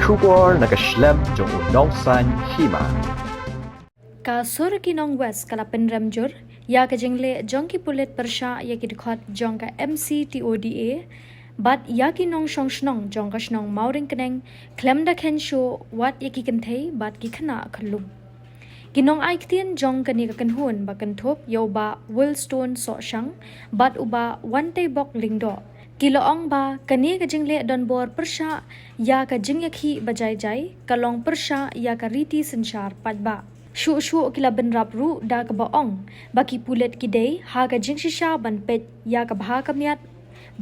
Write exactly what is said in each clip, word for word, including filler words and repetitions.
Khubor na ka shlem jong u nongsan hima. Ka sur ki nong West ka la pynrem jur ïa ka jingleh jong ki pulit pyrshah ïa ki dkhot jong ka M C T O D A bad ïa ki nongshong shnong jong ka shnong Mawryngkneng khlem da khein shuh wat ïa ki kynthei bad ki khynnah khyllung. Ki nong ai ktien jong kane ka kynhun ba kynthup ïa u Bah Wilstone Sohshang bad u Bah Wanteibok Lyngdoh ki la ong ba kane ka jingleh donbor pyrshah ïa ka jingïakhih ba jai jai ka long pyrshah ïa ka riti synshar paidbah. Shuh shuh ki la bynrap ruh da kaba ong ba ki pulit ki dei ha ka jingshisha ban peit ïa ka bha ka miat,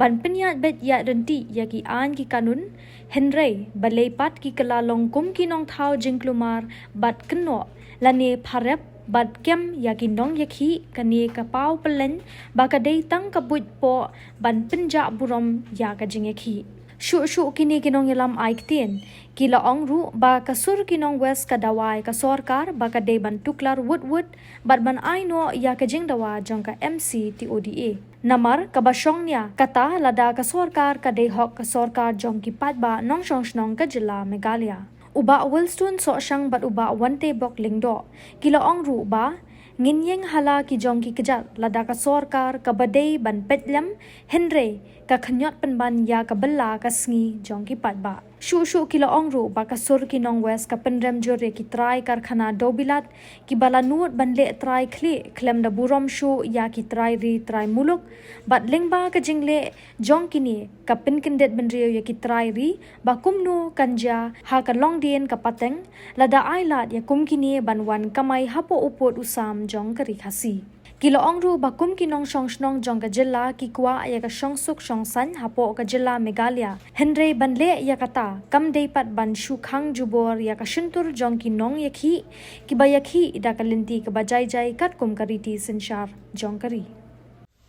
ban pynïaid beit ïaid ryntih ïa ki aiñ ki kanun, hynrei balei pat ki kylla long kum ki nongthaw jingkulmar bad kynnoh lane pharep bad kem ïa ki nongïakhih. Kane ka paw pyllein ba ka dei tang ka buit poh ban pynjah burom ïa ka jingïakhih. Shuh shuh kine ki nongïalam ai ktien ki la ong ruh ba ka sur ki nong West ka dawa ïa ka sorkar ba ka dei ban tuklar wut wut bad ban ai noh ïa ka jingdawa jong ka M C T O D A. Namar kaba shong nia kata lada ka sorkar ka dei hok ka sorkar jong ki paidbah nongshong shnong ka jylla Meghalaya. U Bah Wilstone Sohshang bad u Bah Wanteibok Lyngdoh ki la ong ruh ba ngin ïeng ha la ki jong ki kjat lada ka sorkar kaba dei ban peit lem, hynrei ka khynñiot pynban ïa ka bylla ka sngi jong ki paidbah. Shuh shuh ki la ong ruh ba ka sur ki nong West ka pynrem jur ïa ki trai karkhana dewbilat kiba la nud ban leh trai khlieh khlem da burom shuh ïa ki trai ri trai muluk bad lyngba ka jingleh jong kine ka pynkyndit bynriew ïa ki trai ri ba kumno kan jia ha ka longdien ka pateng lada ai lad ïa kum kine ban wan kamai hapoh u pud u sam jong ka ri Khasi. Ki la ong ruh ba kum ki nongshong shnong jong ka jylla ki kwah ïa ka shongsuk shongsaiñ hapoh ka jylla Meghalaya, hynrei ban leh ïa kata kam dei pat ban shu khang jubor ïa ka shyntur jong ki nongïakhih kiba ïakhih da ka lynti kaba jai jai katkum ka riti synshar jong ka ri.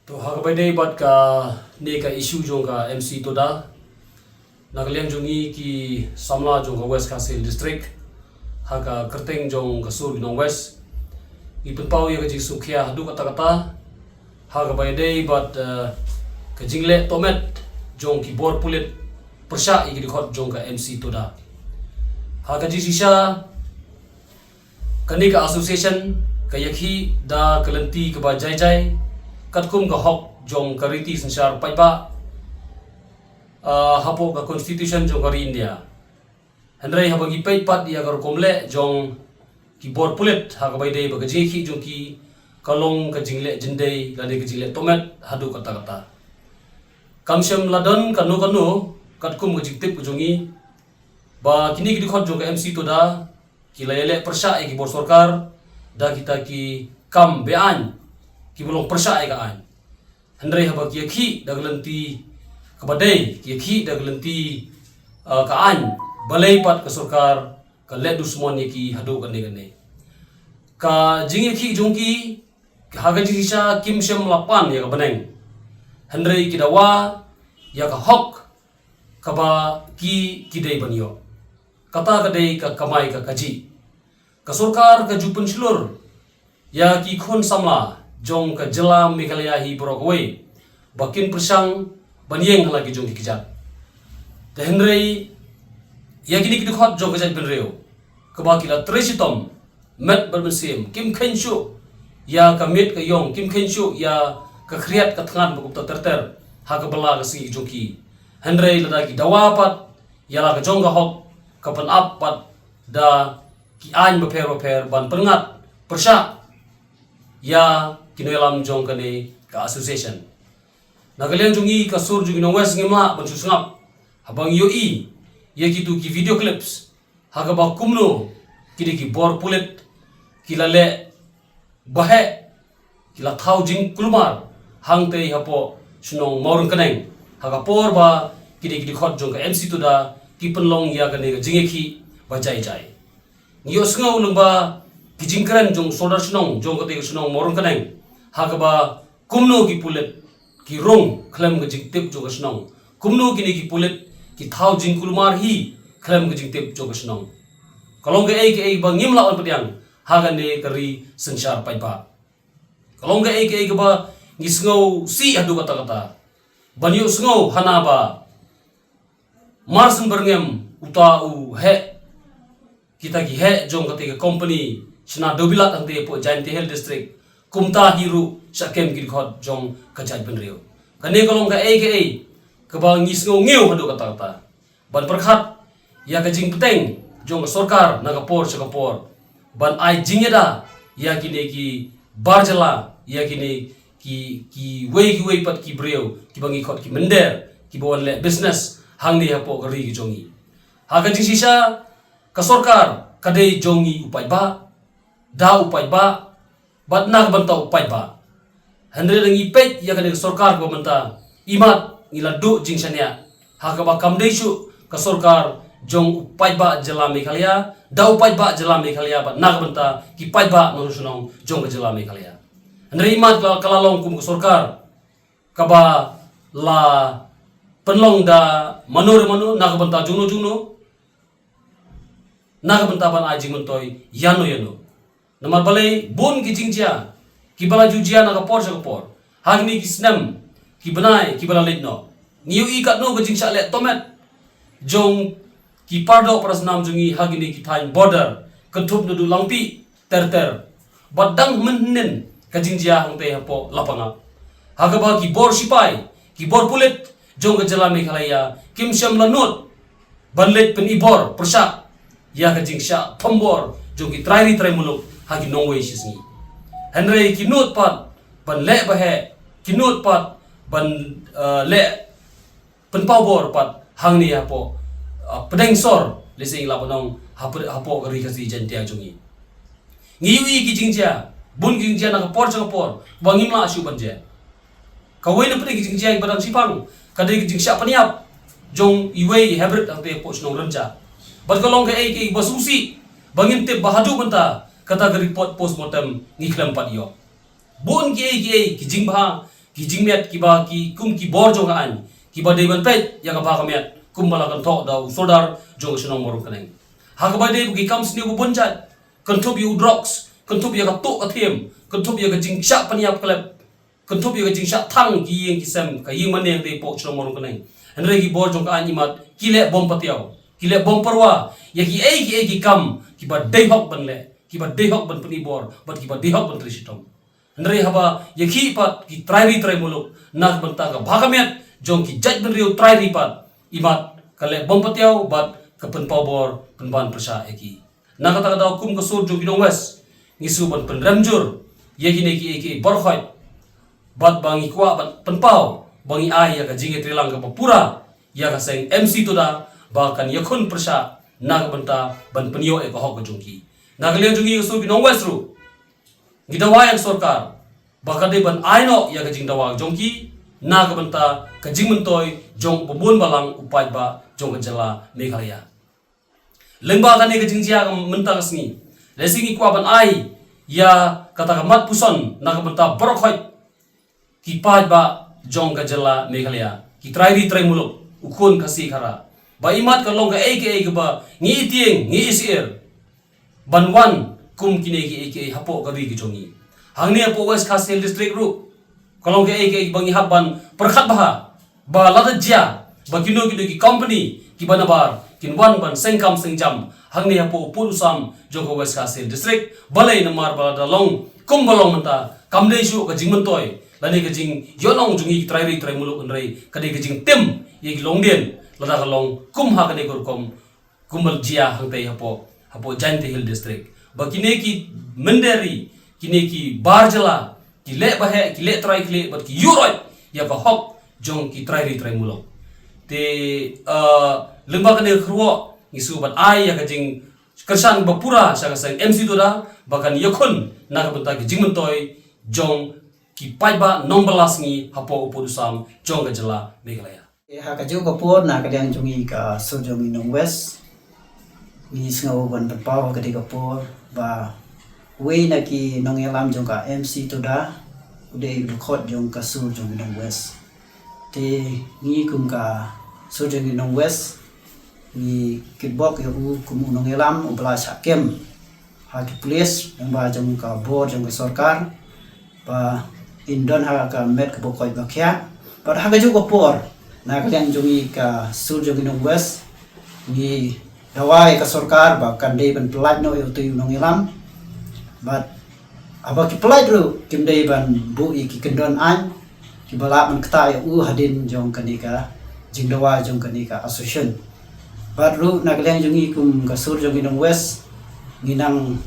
To ha kaba ïadei bad kane ka issue jong ka M C Toda, na ka liang jong ngi ki samla jong ka West Khasi Hills District, ha ka kyrteng jong ka sur ki nong West, ngi pynpaw ïa ka jingsngewkhia haduh katta katta ha kaba ïadei bad, eh, ka jingleh tohmet jong ki bor pulit pyrshah ïa ki dkhot jong ka M C Toda. Ha ka jingshisha, kane ka association ka ïakhih da ka lynti kaba jai jai katkum ka hok jong ka riti synshar paidbah, ah, hapoh ka constitution jong ka ri India. Hynrei haba ngi peit pat ïa ka rukom leh jong ki bor pulit ha kaba ïadei bad ka jingïakhih jong ki, ka long ka jingleh jyndei lane ka jingleh tohmet haduh katta katta. Kam shym la don kano kano katkum ka jingtip ka jong ngi ba kine ki dkhot jong ka M C Toda ki la ïaleh pyrshah ïa ki bor sorkar da kita ki kam be-aiñ kiba long pyrshah ïa ka aiñ. Hynrei haba ki ïakhih da ka lynti kaba dei, ki ïakhih da ka lynti, uh, ka aiñ, balei pat ka sorkar ka leh dusmon ïa ki haduh kane kane. Ka jingïakhih jong ki ha ka jingshisha kim shym la pan ïa ka bneng, hynrei ki dawa ïa ka hok kaba ki, ki dei ban ïoh. Kata ka dei ka kamai ka kajih. Ka sorkar ka ju pynshlur ïa ki khun samla jong ka jylla Meghalaya hi baroh kawei ba kin pyrshang ban ïeng ha la ki jong ki kjat. Te hynrei ïa kine ki dkhot jong ka jaitbynriew kaba ki la trei shitom met bad mynsiem, kim kheiñ shuh ïa ka miet ka ïong, kim kheiñ shuh ïa ka khriat ka thngan ba kumta ter ter ha ka bylla ka sngi jong ki. Hynrei lada ki dawa pat ïa la ka jong ka hok, ka pynap pat da ki aiñ bapher bapher ban pynngat pyrshah ïa ki nongïalam jong kane ka association. Na ka liang jong ngi ka sur jong ngi nong West ngim lah ban shu sngap haba ngi ïohi ïa kitu ki video clips ha kaba kumno kine ki bor pulit ki la leh baheh, ki la thaw jingkulmar hangtei hapoh shnong Mawryngkneng ha ka por ba kine ki dkhot jong ka M C Toda ki pynlong ïa kane ka jingïakhih ba jai jai. Ngi ïohsngew lyngba ki jingkren jong u sordar shnong jong katei ka shnong Mawryngkneng ha kaba kumno ki pulit ki rung khlem ka jingtip jong ka shnong, kumno kine ki pulit ki thaw jingkulmar hi khlem ka jingtip jong ka shnong. Ka long kaei kaei ba ngim lah ban pdiang ha kane ka ri synshar paidbah. Ka long kaei kaei kaba ngi sngewsih haduh katta katta ban ïohsngew hana ba Marsien Byrngem uta u heh, kita ki heh jong kata ka company shna Dobilat hangta hapoh Jaintia Hills District, kumta hi ruh sha kem ki dkhot jong ka jaitbynriew. Kane ka long kaei kaei kaba ngi sngew ngiew haduh katta katta. Ban pyrkhat ïa ka jingpyrshang jong ka sorkar na ka por sha ka por ban ai jingïada ïa kine ki bar jylla, ïa kine ki, kiwei kiwei pat ki briew kiba ngi khot ki mynder, kiba wan leh business hangne hapoh ka ri ka jong ngi. Ha ka jingshisha, ka sorkar ka dei jong ngi u paidbah, da u paidbah, bad na ka bynta u paidbah. Hynrei lada ngi peit ïa kane ka sorkar kaba mynta, imat ngi la duh jingshaniah ha kaba kam dei shuh ka sorkar jong u paidbah jylla Meghalaya, da u paidbah jylla Meghalaya bad na ka bynta ki paidbah nongshong shnong jong ka jylla Meghalaya. Hynrei imat ka la, ka la long kum ka sorkar kaba la pynlong da mano re mano, na ka bynta jongno jongno, na ka bynta ban ai jingmyntoi ïano ïano. Namar balei bun ki jingjia kiba la ju jia na ka por sha ka por ha kine ki snem ki bnai kiba la leit noh. Ngi ïohi katno ka jingshah leh tomet jong ki pardoh parasnam jong ngi ha kine ki thaiñ border, kynthup naduh Langpih ter ter. Bad dang mynhynnin ka jingjia hangta hapoh Lapangap, ha kaba ki bor sipai, ki bor pulit jong ka jylla Meghalaya kim shym la nud ban leit pynibor pyrshah ïa ka jingshah thombor jong ki trai ri trai muluk ha ki nongwei shisngi. Hynrei ki nud pat ban leh baheh, ki nud pat ban, eh, leh pynpaw bor pat hangne hapoh, ah, pdeng sor, lehse ngi lah ban ong, hapoh, hapoh ka Ri Khasi Jaiñtia jong ngi. Ngi ïohi ki jingjia, bun ki jingjia na ka por sha ka por ba ngim lah shuh ban jia. Kawei na pdeng ki jingjia kiba dang shipang ka dei ka jingshah pynïap jong iwei hybrid hangta hapoh shnong Rynjah. Bad ka long kaei kaei ba sngewsih ba ngim tip ba haduh mynta kata ka report postmortem ngi khlem pat ïoh. Bun kiei kiei ki jingbha, ki jingmiat kiba ki kum ki bor jong ka aiñ kiba dei ban peit ïa ka bha ka miat, kumba la kynthoh da u sordar jong ka shnong Mawryngkneng. Ha kaba dei ki kam sniew ba bun jait, kynthup ïa u drugs, kynthup ïa ka tuh ka thiem, kynthup ïa ka jingshah pynïap klep, kynthup ïa ka jingshah thang ki ïing ki sem, ka ïing mane hangta hapoh shnong Mawryngkneng. Hynrei ki bor jong ka aiñ imat ki leh bym patiaw, ki leh bym pyrwa ïa kiei kiei ki kam kiba dei hok ban leh, kiba dei hok ban pynibor bad kiba dei hok ban trei shitom. Hynrei haba ïa ki pat ki trai ri trai muluk na ka bynta ka bha ka miat jong ki jaitbynriew trai ri pat, imat ka leh bym patiaw bad ka pynpaw bor pynban pyrshah ïa ki. Na kata ka daw kum ka sur jong ki nong West, ngi sngew ban pynrem jur ïa kine kiei kiei baroh khoit, bad ba ngi kwah ban pynpaw ba ngi ai ïa ka jingïatreilang kaba pura ïa ka seng M C Tuda ba kan ïakhun pyrshah na ka bynta ban pynïoh ïa ka hok ka jong ki. Na ka liang jong ngi ka sur ki nong West ruh, ngi dawa ïa ka sorkar ba ka dei ban ai noh ïa ka jingdawa jong ki na ka bynta ka jingmyntoi jong u babun balang u paidbah jong ka jylla Meghalaya. Lyngba kane ka jingjia ka mynta ka sngi, lehse ngi kwah ban ai ïa kata ka mat puson na ka bynta baroh khoit ki paidbah jong ka jylla Meghalaya, ki trai ri trai muluk, u khun Khasi Khara, ba imat ka long kaei kaei kaba ngi ïatieng ngi ïasyier ban wan kum kine kiei kiei hapoh ka ri ka jong ngi. Hangne hapoh West Khasi Hills District ruh ka long kaei kaei ba ngi hap ban pyrkhat bha ba lada jia ba kino kino ki company kiba nabar kin wan ban seng kam seng jam hangne hapoh u pud u sam jong ka West Khasi Hills District. Balei? Namar ba lada long kumba long mynta, kam dei shuh ka jingmyntoi lane ka jingïohnong jong ngi ki trai ri trai muluk, hynrei ka dei ka jingtim ïa ki longdien lada ka long kum ha kane ka rukom kumba jia hangta hapoh, hapoh Jaintia Hills District. Ba kine ki mynder ri, kine ki bar jylla ki leh baheh, ki leh trai khlieh bad ki ïuh roit ïa ka hok jong ki trai ri trai muluk. Te, eh, lyngba kane ka kyrwoh ngi sngew ban ai ïa ka jingkyrshan ba pura sha ka seng M C Tuda ba kan ïakhun na ka bynta ki jingmyntoi jong ki paidbah nongbylla sngi hapoh u pud u sam jong ka jylla Meghalaya. Ha kajuh ka por na ka liang jong ngi ka sur jong ngi nong West, ngi sngew ban pynpaw ha kane ka por ba uwei na ki nongïalam jong ka M C Tuda u dei u dkhot jong ka sur jong ngi nong West. Te ngi kum ka sur jong ngi nong West ngi kitbok ïa u kum u nongïalam uba la shah kem ha ki pulit lyngba jong ka bor jong ka sorkar ba in don ha ka met kaba koit ba khiah. Bad ha kajuh ka por na ka liang jong ngi ka sur jong ngi nong West Ngi dawa ïa ka sorkar ba kan dei ban pyllait noh ïa utu u nongïalam. Bad haba ki pyllait ruh kim dei ban buh ïa ki kyndon aiñ kiba lah ban ktah ïa u hadien jong kane ka jingdawa jong kane ka association. Bad ruh na ka liang jong ngi kum ka sur jong ki nong West, ngi nang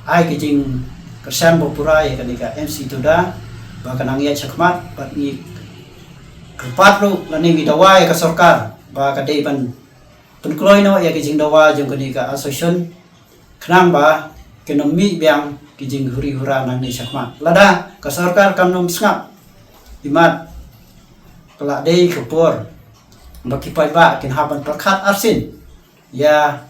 ai ka jingkyrshan ba pura ïa kane ka M C Tuda ba ka nang ïaid shakhmat. Bad ngi kyrpad ruh lane ngi dawa ïa ka sorkar ba ka dei ban pynkloi noh ïa ka jingdawa jong kane ka association, khnang ba kin ym mih biang ki jinghuri hura nangne shakhmat. Lada ka sorkar kan ym sngap, imat ka la dei ka por ba ki paidbah kin hap ban pyrkhat arsien ïa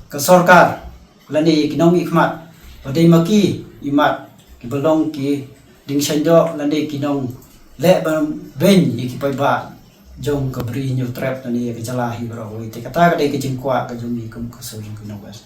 ka sorkar lane ki nongmihkhmat ba dei ma ki, imat kiba long ki dieng shaindoh lane ki nongleh beiñ ïa ki paidbah jong ka Bri Hynñiewtrep lane ïa ka jylla hi baroh kawei. Te kata ka dei ka jingkwah ka jong ngi kum ka sur jong ki nong West.